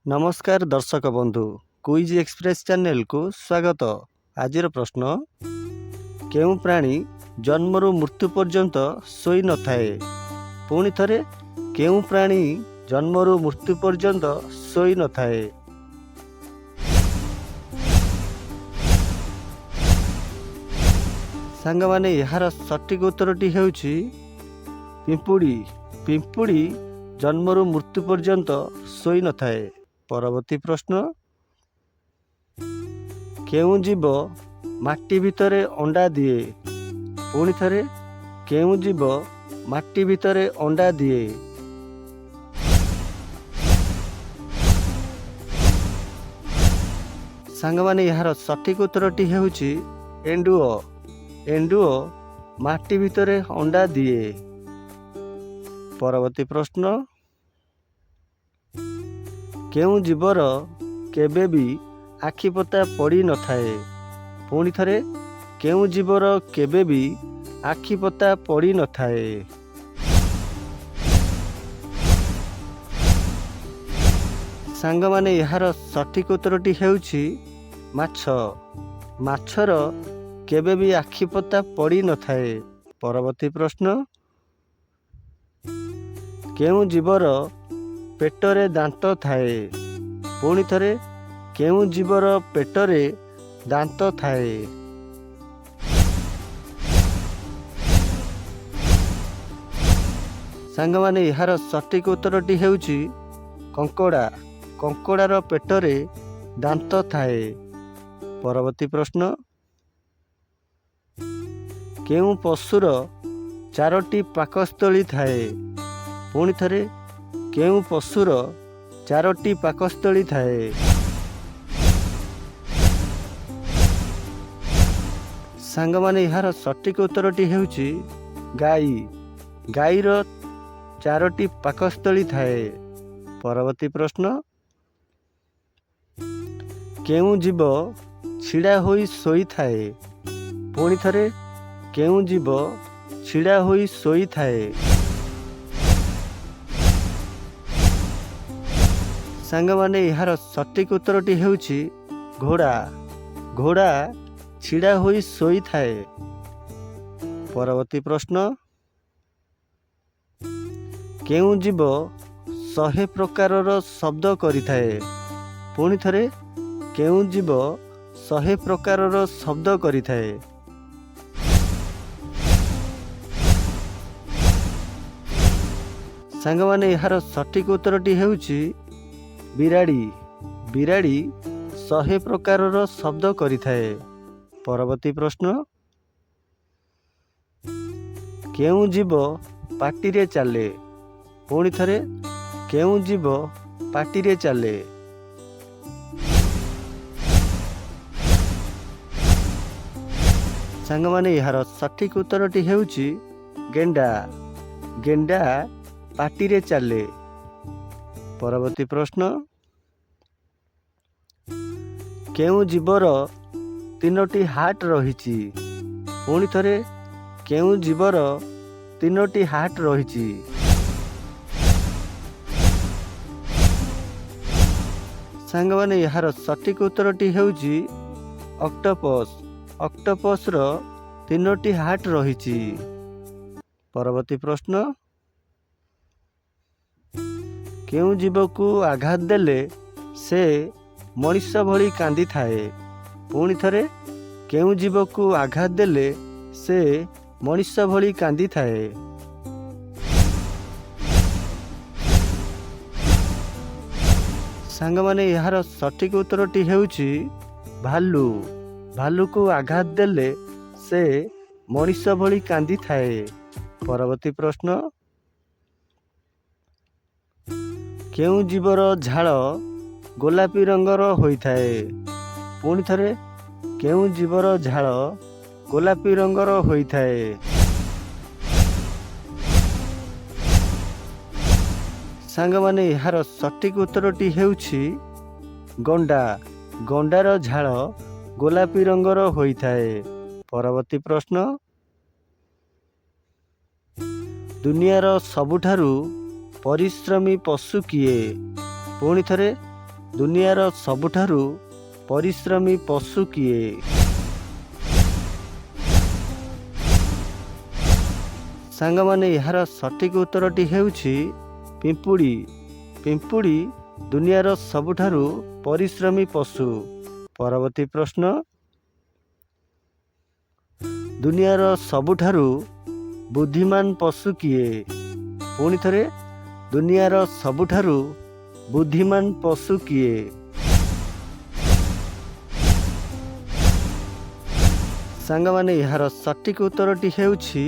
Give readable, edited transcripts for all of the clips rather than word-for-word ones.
ନମସ୍କାର ଦର୍ଶକ ବନ୍ଧୁ, କୁଇଜ୍ ଏକ୍ସପ୍ରେସ୍ ଚ୍ୟାନେଲକୁ ସ୍ୱାଗତ। ଆଜିର ପ୍ରଶ୍ନ, କେଉଁ ପ୍ରାଣୀ ଜନ୍ମରୁ ମୃତ୍ୟୁ ପର୍ଯ୍ୟନ୍ତ ଶୋଇନଥାଏ? ପୁଣି ଥରେ, କେଉଁ ପ୍ରାଣୀ ଜନ୍ମରୁ ମୃତ୍ୟୁ ପର୍ଯ୍ୟନ୍ତ ଶୋଇନଥାଏ? ସାଙ୍ଗମାନେ, ଏହାର ସଠିକ୍ ଉତ୍ତରଟି ହେଉଛି ପିମ୍ପୁଡ଼ି। ପିମ୍ପୁଡ଼ି ଜନ୍ମରୁ ମୃତ୍ୟୁ ପର୍ଯ୍ୟନ୍ତ ଶୋଇନଥାଏ। ପରବର୍ତ୍ତୀ ପ୍ରଶ୍ନ, କେଉଁ ଜୀବ ମାଟି ଭିତରେ ଅଣ୍ଡା ଦିଏ? ପୁଣି ଥରେ, କେଉଁ ଜୀବ ମାଟି ଭିତରେ ଅଣ୍ଡା ଦିଏ? ସାଙ୍ଗମାନେ, ଏହାର ସଠିକ୍ ଉତ୍ତରଟି ହେଉଛି ଏଣ୍ଡୁଅ। ଏଣ୍ଡୁଅ ମାଟି ଭିତରେ ଅଣ୍ଡା ଦିଏ। ପରବର୍ତ୍ତୀ ପ୍ରଶ୍ନ, କେଉଁ ଜୀବର କେବେ ବି ଆଖିପତା ପଡ଼ିନଥାଏ? ପୁଣି ଥରେ, କେଉଁ ଜୀବର କେବେ ବି ଆଖିପତା ପଡ଼ିନଥାଏ? ସାଙ୍ଗମାନେ, ଏହାର ସଠିକ୍ ଉତ୍ତରଟି ହେଉଛି ମାଛ। ମାଛର କେବେ ବି ଆଖିପତା ପଡ଼ିନଥାଏ। ପରବର୍ତ୍ତୀ ପ୍ରଶ୍ନ, କେଉଁ ଜୀବର ପେଟରେ ଦାନ୍ତ ଥାଏ? ପୁଣି ଥରେ, କେଉଁ ଜୀବର ପେଟରେ ଦାନ୍ତ ଥାଏ? ସାଙ୍ଗମାନେ, ଏହାର ସଠିକ୍ ଉତ୍ତରଟି ହେଉଛି କଙ୍କଡ଼ା। କଙ୍କଡ଼ାର ପେଟରେ ଦାନ୍ତ ଥାଏ। ପରବର୍ତ୍ତୀ ପ୍ରଶ୍ନ, କେଉଁ ପଶୁର ଚାରୋଟି ପାକସ୍ଥଳୀ ଥାଏ? ପୁଣି ଥରେ, କେଉଁ ପଶୁର ଚାରୋଟି ପାକସ୍ଥଳୀ ଥାଏ? ସାଙ୍ଗମାନେ, ଏହାର ସଠିକ୍ ଉତ୍ତରଟି ହେଉଛି ଗାଈ। ଗାଈର ଚାରୋଟି ପାକସ୍ଥଳୀ ଥାଏ। ପରବର୍ତ୍ତୀ ପ୍ରଶ୍ନ, କେଉଁ ଜୀବ ଛିଡ଼ା ହୋଇ ଶୋଇଥାଏ? ପୁଣି ଥରେ, କେଉଁ ଜୀବ ଛିଡ଼ା ହୋଇ ଶୋଇଥାଏ? ସାଙ୍ଗମାନେ, ଏହାର ସଠିକ୍ ଉତ୍ତରଟି ହେଉଛି ଘୋଡ଼ା। ଘୋଡ଼ା ଛିଡ଼ା ହୋଇ ଶୋଇଥାଏ। ପରବର୍ତ୍ତୀ ପ୍ରଶ୍ନ, କେଉଁ ଜୀବ 100 ପ୍ରକାରର ଶବ୍ଦ କରିଥାଏ? ପୁଣି ଥରେ, କେଉଁ ଜୀବ 100 ପ୍ରକାରର ଶବ୍ଦ କରିଥାଏ? ସାଙ୍ଗମାନେ, ଏହାର ସଠିକ୍ ଉତ୍ତରଟି ହେଉଛି ବିରାଡ଼ି। ବିରାଡ଼ି 100 ପ୍ରକାରର ଶବ୍ଦ କରିଥାଏ। ପରବର୍ତ୍ତୀ ପ୍ରଶ୍ନ, କେଉଁ ଜୀବ ପାଟିରେ ଚାଲେ? ପୁଣି ଥରେ, କେଉଁ ଜୀବ ପାଟିରେ ଚାଲେ? ସାଙ୍ଗମାନେ, ଏହାର ସଠିକ୍ ଉତ୍ତରଟି ହେଉଛି ଗେଣ୍ଡା। ଗେଣ୍ଡା ପାଟିରେ ଚାଲେ। ପରବର୍ତ୍ତୀ ପ୍ରଶ୍ନ, କେଉଁ ଜୀବର ତିନୋଟି ହାର୍ଟ ରହିଛି? ପୁଣି ଥରେ, କେଉଁ ଜୀବର ତିନୋଟି ହାର୍ଟ ରହିଛି? ସାଙ୍ଗମାନେ, ଏହାର ସଠିକ୍ ଉତ୍ତରଟି ହେଉଛି ଅକ୍ଟୋପସ୍। ଅକ୍ଟୋପସ୍ର ତିନୋଟି ହାର୍ଟ ରହିଛି। ପରବର୍ତ୍ତୀ ପ୍ରଶ୍ନ, କେଉଁ ଜୀବକୁ ଆଘାତ ଦେଲେ ସେ ମଣିଷ ଭଳି କାନ୍ଦିଥାଏ? ପୁଣି ଥରେ, କେଉଁ ଜୀବକୁ ଆଘାତ ଦେଲେ ସେ ମଣିଷ ଭଳି କାନ୍ଦିଥାଏ? ସାଙ୍ଗମାନେ, ଏହାର ସଠିକ୍ ଉତ୍ତରଟି ହେଉଛି ଭାଲୁ। ଭାଲୁକୁ ଆଘାତ ଦେଲେ ସେ ମଣିଷ ଭଳି କାନ୍ଦିଥାଏ। ପରବର୍ତ୍ତୀ ପ୍ରଶ୍ନ, କେଉଁ ଜୀବର ଝାଳ ଗୋଲାପୀ ରଙ୍ଗର ହୋଇଥାଏ? ପୁଣି ଥରେ, କେଉଁ ଜୀବର ଝାଳ ଗୋଲାପୀ ରଙ୍ଗର ହୋଇଥାଏ? ସାଙ୍ଗମାନେ, ଏହାର ସଠିକ୍ ଉତ୍ତରଟି ହେଉଛି ଗଣ୍ଡା। ଗଣ୍ଡାର ଝାଳ ଗୋଲାପୀ ରଙ୍ଗର ହୋଇଥାଏ। ପରବର୍ତ୍ତୀ ପ୍ରଶ୍ନ, ଦୁନିଆର ସବୁଠାରୁ ପରିଶ୍ରମୀ ପଶୁ କିଏ? ପୁଣି ଥରେ, ଦୁନିଆର ସବୁଠାରୁ ପରିଶ୍ରମୀ ପଶୁ କିଏ? ସାଙ୍ଗମାନେ, ଏହାର ସଠିକ୍ ଉତ୍ତରଟି ହେଉଛି ପିମ୍ପୁଡ଼ି। ପିମ୍ପୁଡ଼ି ଦୁନିଆର ସବୁଠାରୁ ପରିଶ୍ରମୀ ପଶୁ। ପରବର୍ତ୍ତୀ ପ୍ରଶ୍ନ, ଦୁନିଆର ସବୁଠାରୁ ବୁଦ୍ଧିମାନ ପଶୁ କିଏ? ପୁଣି ଥରେ, ଦୁନିଆର ସବୁଠାରୁ ବୁଦ୍ଧିମାନ ପଶୁ କିଏ? ସାଙ୍ଗମାନେ, ଏହାର ସଠିକ୍ ଉତ୍ତରଟି ହେଉଛି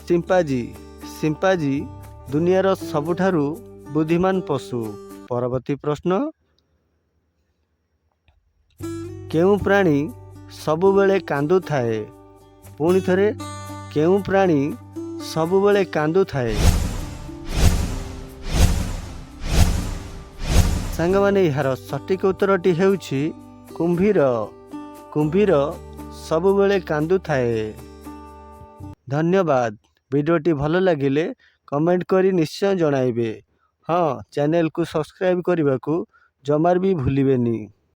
ସିମ୍ପାଜି। ସିମ୍ପାଜି ଦୁନିଆର ସବୁଠାରୁ ବୁଦ୍ଧିମାନ ପଶୁ। ପରବର୍ତ୍ତୀ ପ୍ରଶ୍ନ, କେଉଁ ପ୍ରାଣୀ ସବୁବେଳେ କାନ୍ଦୁଥାଏ? ପୁଣି ଥରେ, କେଉଁ ପ୍ରାଣୀ ସବୁବେଳେ କାନ୍ଦୁଥାଏ? ସାଙ୍ଗମାନେ, ଏହାର ସଠିକ୍ ଉତ୍ତରଟି ହେଉଛି କୁମ୍ଭୀର। କୁମ୍ଭୀର ସବୁବେଳେ କାନ୍ଦୁଥାଏ। ଧନ୍ୟବାଦ। ଭିଡ଼ିଓଟି ଭଲ ଲାଗିଲେ କମେଣ୍ଟ କରି ନିଶ୍ଚୟ ଜଣାଇବେ। ହଁ, ଚ୍ୟାନେଲକୁ ସବସ୍କ୍ରାଇବ୍ କରିବାକୁ ଜମାରୁ ବି ଭୁଲିବେନି।